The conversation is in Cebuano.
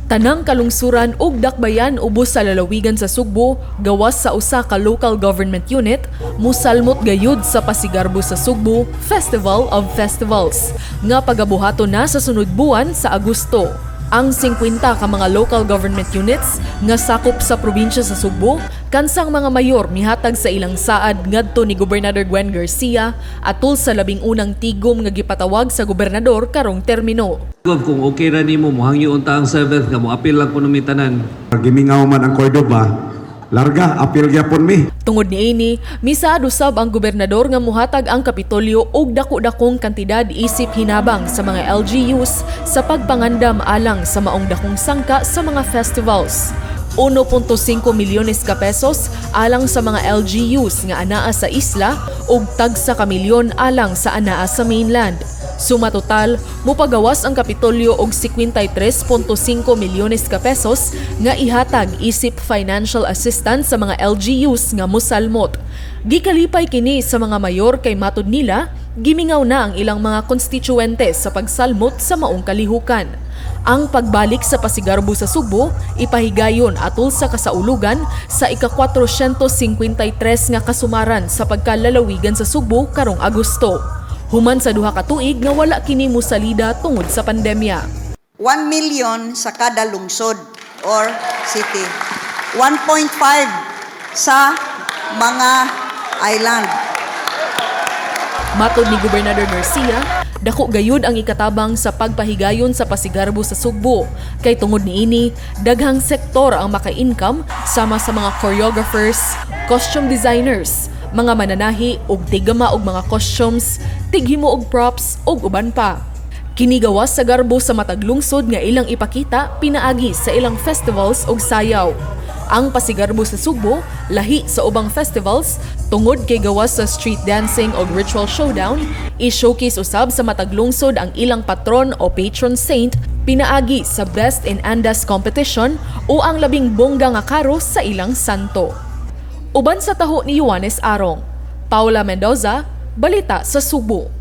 Tanang kalungsuran ug dakbayan ubos sa lalawigan sa Sugbo gawas sa usa ka local government unit musalmot gayud sa Pasigarbo sa Sugbo Festival of Festivals nga pagabuhaton na sa sunod buwan sa Agosto. Ang 50 ka mga local government units nga sakop sa probinsya sa Sugbo kansang mga mayor mihatag sa ilang saad ngadto ni Gobernador Gwen Garcia atol sa 11 na tigom nga gipatawag sa gobernador karong termino. Gov, kung okay ra nimo, mohangyo unta ang 7th nga moapil lang kuno mi tanan. Gimingaw man ang Cordoba, larga, apil gyapon mi. Tungod niini, misaad usab ang gobernador nga muhatag ang Kapitolyo og dako-dakong kantidad isip hinabang sa mga LGUs sa pagpangandam alang sa maong dakong sangka sa mga festivals. 1.5 milyones ka pesos alang sa mga LGUs nga anaa sa isla ug tagsa ka milyon alang sa anaa sa mainland. Suma total, mupagawas ang Kapitolyo og 53.5 milyones ka pesos nga ihatag isip financial assistance sa mga LGUs nga musalmot. Gikalipay kini sa mga mayor kay matud nila, gimingaw na ang ilang mga konstituente sa pagsalmot sa maong kalihukan. Ang pagbalik sa Pasigarbo sa Sugbo ipahigayon atol sa kasaulugan sa ika-453 nga kasumaran sa pagkalalawigan sa Sugbo karong Agosto. Human sa 2 ka tuig nga wala kini musalida tungod sa pandemya. 1 million sa kada lungsod or city. 1.5 sa mga island. Matod ni Gobernador Garcia, dako gayud ang ikatabang sa pagpahigayon sa Pasigarbo sa Sugbo kay tungod niini daghang sektor ang maka-income sama sa mga choreographers, costume designers, mga mananahi ug tigama og mga costumes, tighimo og props ug uban pa. Kini gawas sa garbo sa matag lungsod nga ilang ipakita pinaagi sa ilang festivals ug sayaw. Ang Pasigarbo sa Sugbo lahi sa ubang festivals tungod kay gawas sa street dancing o ritual showdown, i-showcase usab sa matag lungsod ang ilang patron o patron saint pinaagi sa Best in Andas competition o ang labing bongga nga karo sa ilang santo. Uban sa taho ni Yohanes Arong, Paula Mendoza, Balita sa Sugbo.